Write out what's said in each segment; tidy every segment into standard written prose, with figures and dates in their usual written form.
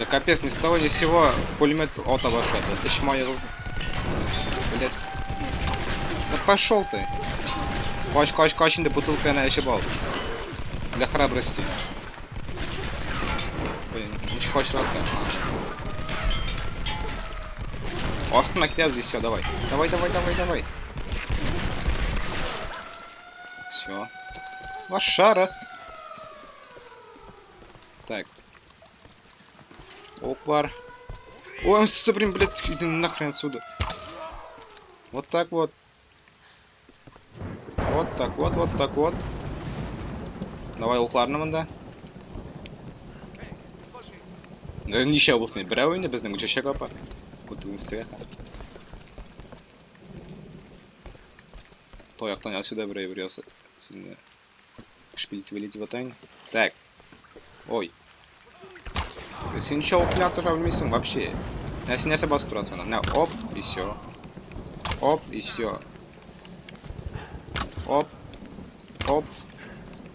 Да капец, ни с того ни с сего пулемет ата башлады. Эч маегыз. Блять. Да пошел ты. Кач, кач, кач инде бутылканы эчеп ал. Для храбрости. Блин, ничек качырады. Астына китәбез и все, давай. Давай, давай, давай, давай. Все. Лошара. Так. Опар. Ой, он, блин, блядь, иди нахрен отсюда. Вот так вот. Вот так вот, вот так вот. Давай укларны монда. Да ничә булсын, берәү инде безнең Гөлчәчәк апа. Күтегез өстегә. Таяктан отсюда берәү бер яса. Сезне шпилить вылить вот Так. Ой. Син ничә уклар тора белмисең вообще. Ә син нәрсә басып торасың анда? Менә оп, и все. Оп, и все. Оп. Оп.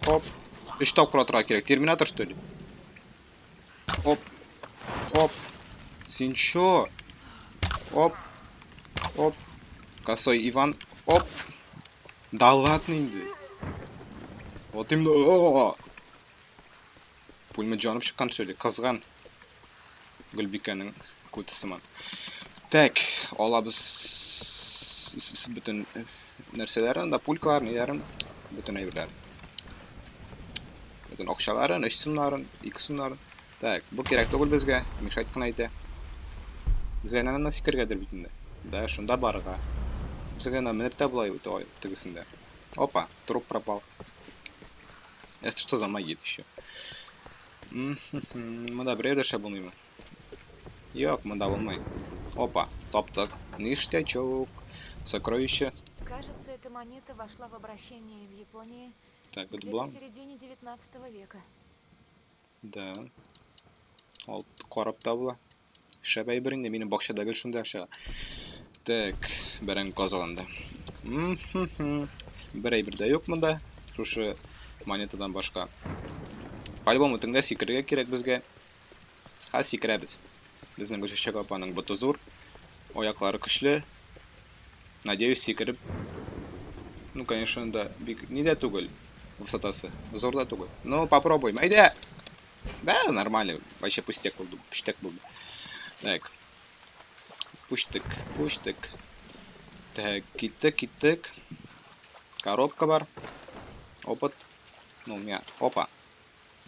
Оп. Өч тапкыр атырга кирәк. Терминатор, что ли? Оп. Оп. Син чё? Оп. Оп. Косой Иван. Оп. Да ладно инде. Вот именно. Пулемет җанып чыккан что ли? Кызган. Гөлбикәнең күте сыман. Так, алабыз бөтен нәрсәләрен, да пулькалар, ниләрен, бөтен әйберләрен. Бөтен акчаларын, 3 сумнарын, 2 сумнарын. Так, бу кирәк түгел безгә, мешать кына итә. Безгә әнә сикергәдер бит инде. Да, шунда барырга. Безгә әнә менеп тә була бит тегесендә. Опа, труп пропал. Это что за магия еще? Монда берәү дә шәп булмыймы? Юк, монда булмый. Опа, таптык. Ништячок. Сокровище. Кажется, эта монета вошла в обращение в Японии Так, это где-то была? в середине 19 века. Да. Ал карап та була. Шәп әйбер инде, минем бакчада гел шунда чыга. Так, бәрәңге казаланда. Бер әйбер дә юк монда. Шушы монетадан башка. По-любому төнгә сикерергә кирәк безгә. Хәзер сикерәбез. Безнең Гөлчәчәк апаның боты зур, аяклары көчле. Надеюсь, сикереп. Ну, конечно, да, бик ни дә түгел высотасы. Зур да түгел. Ну, попробуем. Әйдә! Да, нормально. Вообще пустяк булды. Пүштәк булды. Так. Пуштык, пуштык. Так, киттек, киттек. Коробка бар. Опыт. Ну, у меня... Опа.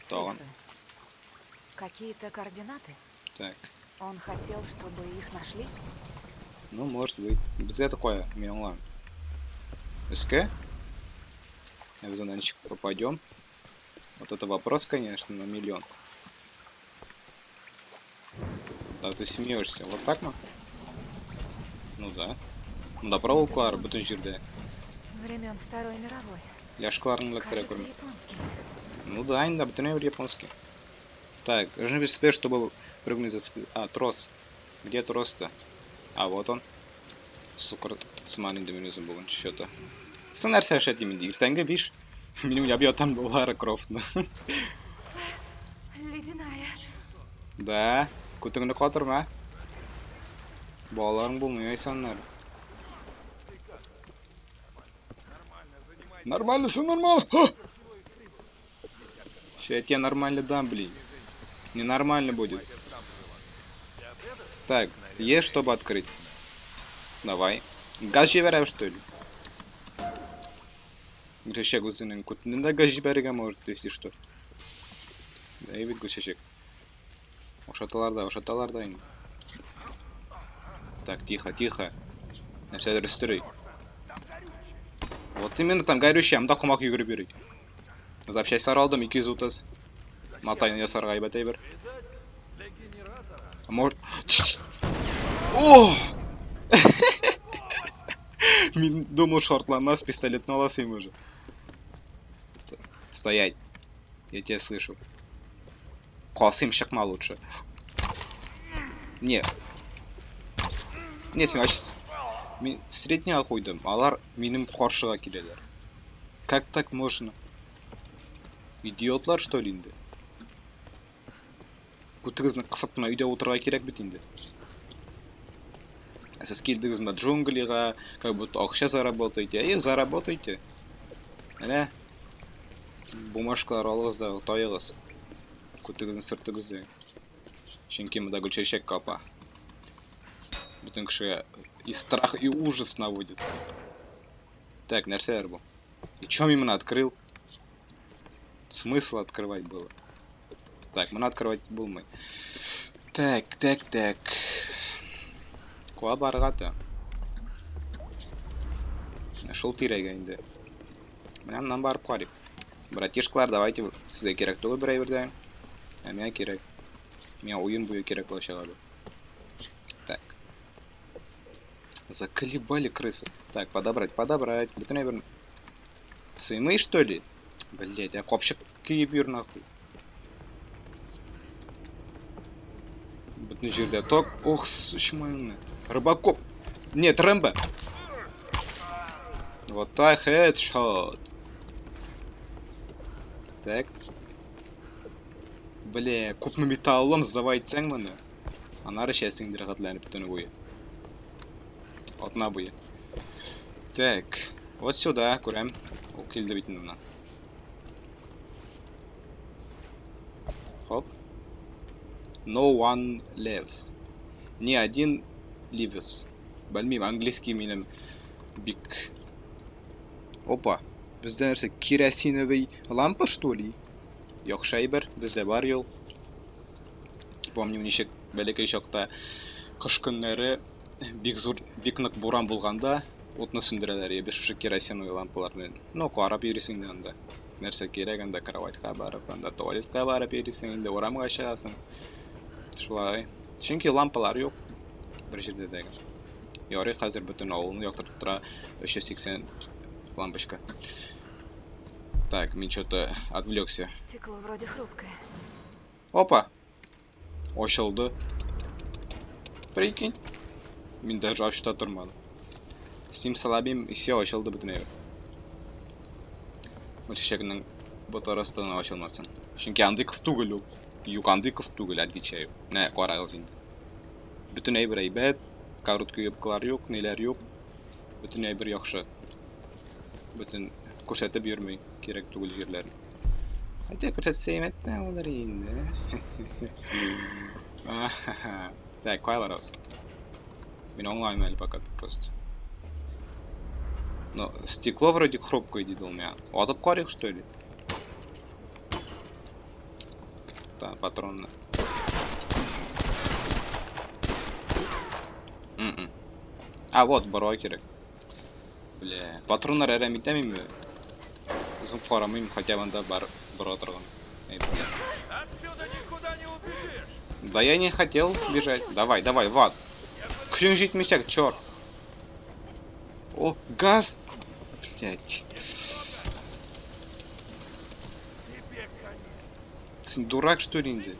Тагын. Цифры. Какие-то координаты? Так. Он хотел, чтобы их нашли? Ну, может быть. Безгә такое, мин аңлам. Өскә? Ә без анда ничек попадем? Вот это вопрос, конечно, на миллион. Да ты смеешься. Вот так мы? Ну да. Монда проволокалар бөтен җирдә. Времен Второй мировой. Ляшкаларны эләктерә Кажется, күрмә. японский. Ну да, инде бөтен әйбер японский. Так, жми велосипед, чтобы прыгнуть зацепить. А, трос. Где трос-то? А, вот он. Сукыр сыман инде мин үзем бүген что-то. Соң нәрсә эшләтим инде? Иртәнге 5. Мин уйлап ятам Лара Крофтны. Ледяная. Да, күтеңне катырма. Балаларың булмый ай саннар. Нормально, все нормально. Сейчас я тебе нормально дам, блин. Ненормально будет. Так, есть, чтобы открыть. Давай. Газ җибәрәм, что ли? Гөлчәчәк үзенең күтеннән дә газ җибәрергә может, если что. Әй бит Гөлчәчәк. Ошаталар да, ошаталар да инде. Так, тихо, тихо. Нәрсәдер өстери. Вот именно там горючее, анда комак йөгереп йөри. Запчастьлар алдым 230. Матайны ясарга әйбәт әйбер. Может... О! Мин думал, шартламас, пистолетны аласың уже. Стоять. Я тебя слышу. Касыйм, чыкма лучше. Не. Не, син вообще... Мин средняга куйдым. Алар минем каршыга киләләр. Как так можно? Идиотлар, что ли, инде? Күтегезне кысып кына өйдә утырырга кирәк бит инде. Ә сез килдегез менә джунглига, как будто акча заработаете. Әйе, заработайте. Әнә бумажкалар алыгыз да таегыз. Күтегезне сөртегез дә. Чөнки монда Гөлчәчәк капа. Бөтен кешегә и страх, и ужас наводит. Так, нәрсәләр бу? И чё мин моны открыл? Смысл открывать было. Так, моны открывать булмый. Так, так, так. Куа барырга та. Шул тирәгә инде. Менә моннан барып карыйк. Братишкалар, давайте сезгә кирәк түгел бер әйбер дә. Ә миңа кирәк. Миңа уен буе кирәк булачак әле. Так. Заколебали крысы. Так, подобрать, подобрать. Бөтен әйберне. Сыймый, что ли? Блять, я капчык киеп йөр нахуй. Бөтен җирдә ток. Ох, сучмайны. Рыбакоп. Нет, Рэмбо. Вот так, хедшот. Так. Бля, күпме металлолом сдавай итсәң моны. Аннары эчәсең инде рәхәтләнеп төне буе. Атна буе. Так, вот сюда, күрәм. Ул килде бит инде моннан. Хоп. No one lives. Ни один lives. Белмим, английский минем бик... Опа, бездә нәрсә, керосиновый лампа, что ли? Яхшы әйбер, бездә бар юл. Помню, ничек бәләкәй чакта кыш көннәре бик зур, бик нык буран булганда утны сүндерәләр, я без шушы керосиновый лампалар белән. Ну, карап йөрисең дә анда. Нәрсә кирәк, анда кроватька барып, анда туалетка барып йөрисең, инде урамга чыгасың. Шулай. Чөнки лампалар юк бер җирдә дә. Ярый, хәзер бөтен авылны яктыртып тора 380 лампочка. Так, мин что-то отвлекся. Стекло вроде хрупкое. Опа! Ачылды. Прикинь. Мин даже ачып та тормадым. Симсалабим, и все, ачылды бөтен әйбер. Гөлчәчәкнең бот арасы гына ачылмасын. Чөнки андый кыз түгел ул. Юк, андый кыз түгел, отвечаю. Менә карагыз инде. Бөтен әйбер әйбәт, короткий юбкалар юк, ниләр юк. Бөтен әйбер яхшы. Бөтен күрсәтеп йөрми кирәк түгел җирләрен. Хотя күрсәтсә әйбәт тә булыр инде. Так, кая барабыз? Мин аңламыйм әле пока просто. Но стекло вроде хрупкое диде ул миңа. Атып карыйк, что ли? Так, патронны. А, вот, барырга кирәк. Бля, патроннар әрәм итәмиме? Үзем карамыйм, хотя бы анда бар бара торган. Эй, бля. Отсюда никуда не убежишь! Да я не хотел бежать. Давай, давай, в ад. Көчең җитмичәк, черт. О, газ. Блять. Тебе конец. Син дурак, что ли, инде?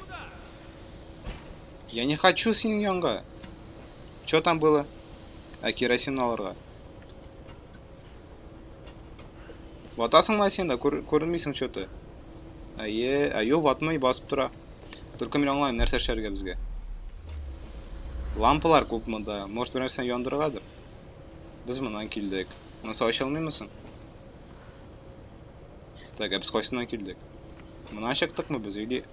Я не хочу синең янга. Что там было? А, керосин алырга. Ватасыңмы син дә? Күренмисең что-то. Әйе, ә юк, ватмый, басып тора. Только мин аңламыйм, нәрсә эшләргә безгә. Лампалар күп монда. Может, бер нәрсәне яндырыргадыр? Без моннан килдек. Монысы ачылмыймы соң? Так, ә без кайсыннан килдек? Моннан чыктыкмы без или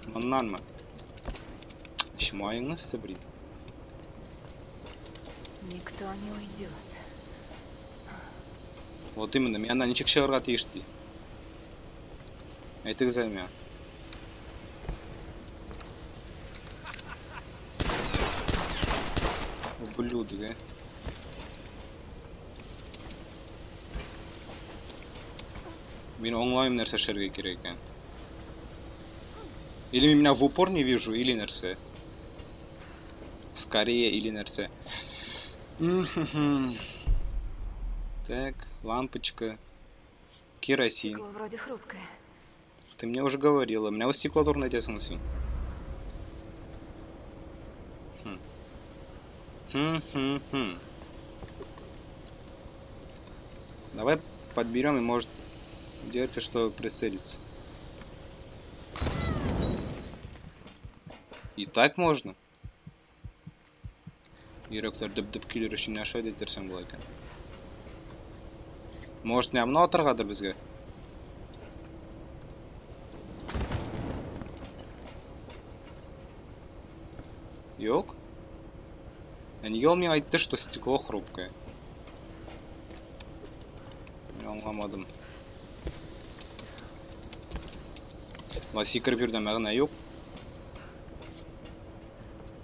моннанмы? Чмаеңны сыбри. Никто не уйдет. Вот именно, мин аннан ничек чыгарга тиеш ди. Әйтегез әле миңа. Ублюдок, ә. Мин аңлаймын нәрсә эшләргә кирәк икән. Или мин менә в упор не вижу, или нәрсә. Скорее или нәрсә. Так, лампочка. Керосин. Стекло вроде хрупкое. Ты мне уже говорила. Менә ул стекло турында әйтәсең син. Хм. Хм-хм-хм. Давай подберем и может где-то что прицелиться. И так можно? Йөрәкләр дөп-дөп килер өчен нәрсә әйтерсең була икән? Может, не моны атыргадыр безгә? Юк. Ә нигә ул миңа әйтте, что стекло хрупкое? Мин аңламадым. Болай сикереп йөрүдән мәгънә юк.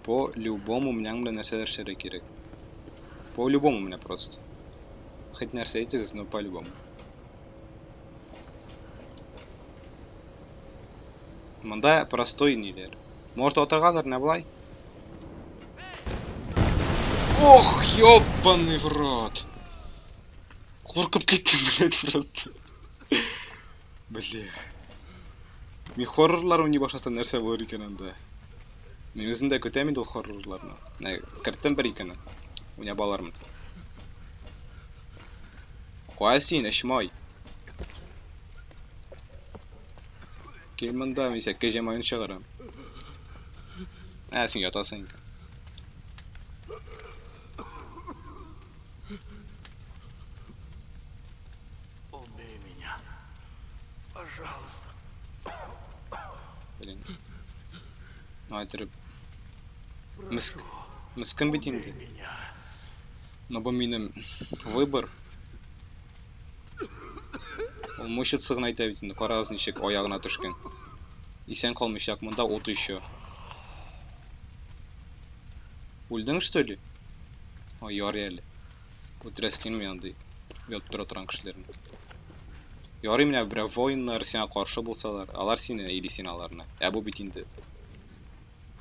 По-любому менә белән нәрсәләр эшләргә кирәк. По-любому менә просто. Хоть нәрсә әйтегез, но по-любому. Монда простой ниләр. Может, атыргадыр, менә болай? Ох, ёбаный в рот. Куркып киттем, блядь, просто. Бля. Мин хоррорлар уйный башласам нәрсә булыр икән анда? Мин үзем дә көтәм инде ул хоррорларны. Менә керттем бер икене. Уйнап алырмын. Кая син, эшмай? Кил монда, мин сиңа кәҗә маен чыгарам. Ә, син ятасың икән. Убей меня. Пожалуйста. Блин. Ну, әйттереп. Миск... Мескен бит Убей инде. меня. Но бу минем выбор. Ул мучиться гына әйтә бит инде. Карагыз ничек аягына төшкән. Исән калмыйчак, монда ут еще. Үлдең, что ли? Ой, ярый әле. Үтерәсе килми андый ятып тора торган кешеләрне. Ярый менә берәр воиннар сиңа каршы булсалар, алар сине или син аларны. Ә бу бит инде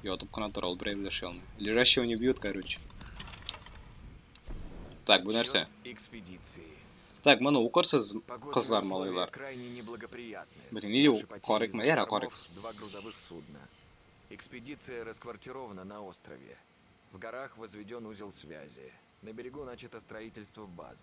ятып кына тора, ул берәү дә эшли алмый. Лежащего не бьют, короче. Так, бу нәрсә? Отчет экспедиции. Так, моны укырсыз, Погодные кызлар, условия малайлар. крайне неблагоприятны. Блин, нигә Наши потери карыйк из-за Яра, карыйк. штормов — два грузовых судна. Экспедиция расквартирована на острове. В горах возведен узел связи. На берегу начато строительство базы.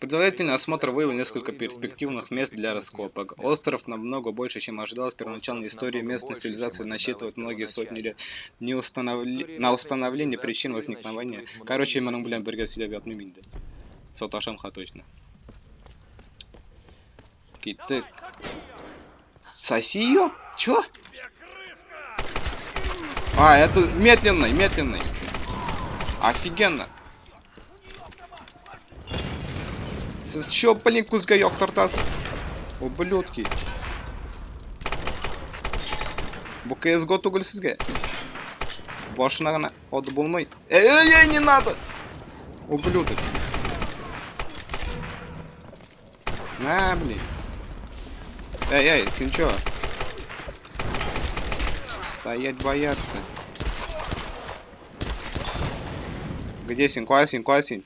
Предварительный осмотр Предварительный выявил осмотр несколько выявил перспективных несколько мест для перспективных раскопок. мест для Остров раскопок. намного больше, чем ожидалось. Первоначальная Остров история намного местной больше, чем цивилизации ожидалось насчитывает многие сотни лет. первоначально. Не установли... История На местной установление причин цивилизации возникновения. насчитывает Короче, многие моның сотни белән лет. бергә сөйләп ятмыйм инде. Саташам ха точно. Киттек. Соси ее? Чё? Тебе крышка! А, это медленный, медленный. Офигенно. Сез чё, блин, күзгә яктыртасыз? Ублюдки. Бу CSGO түгел сезгә. Башына гына атып булмый. Эй, эй, эй, не надо! Ублюдок. На, блин. Эй, эй, син чё? Стоять бояться. Где син? Кая син? Кая син?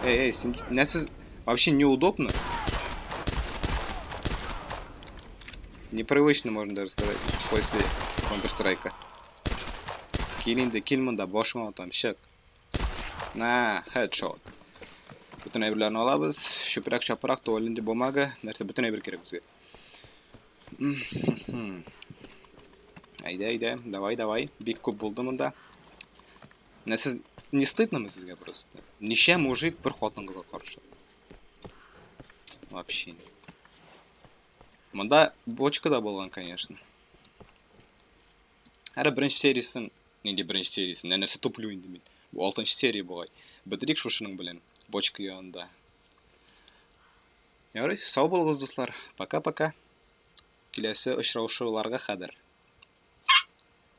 Эй, эй, син... Нәрсә вообще неудобно? Непривычно, можно даже сказать, после Counter-Strike. Кил инде, кил монда, башыңа атам, чык. На, headshot. Бөтен әйберләрне алабыз. Чүпрәк, чапрак, туалетный бумага, нәрсә бөтен әйбер кирәк безгә. Әйдә, әйдә, давай, давай. Бик күп булды монда. Менә сез не стыдно мы сезгә просто? Ничә мужик бер хатын-кызга каршы? Вообще. Монда бочка да булган, конечно. Һәр беренче сериясен, нинди беренче сериясен, нәрсә туплю инде мин. Бу алтынчы серия бугай. Бетерик шушының белән, бочка янында. Ярый, сау булыгыз, дуслар. Пока-пока. Киләсе очрашуларга кадәр.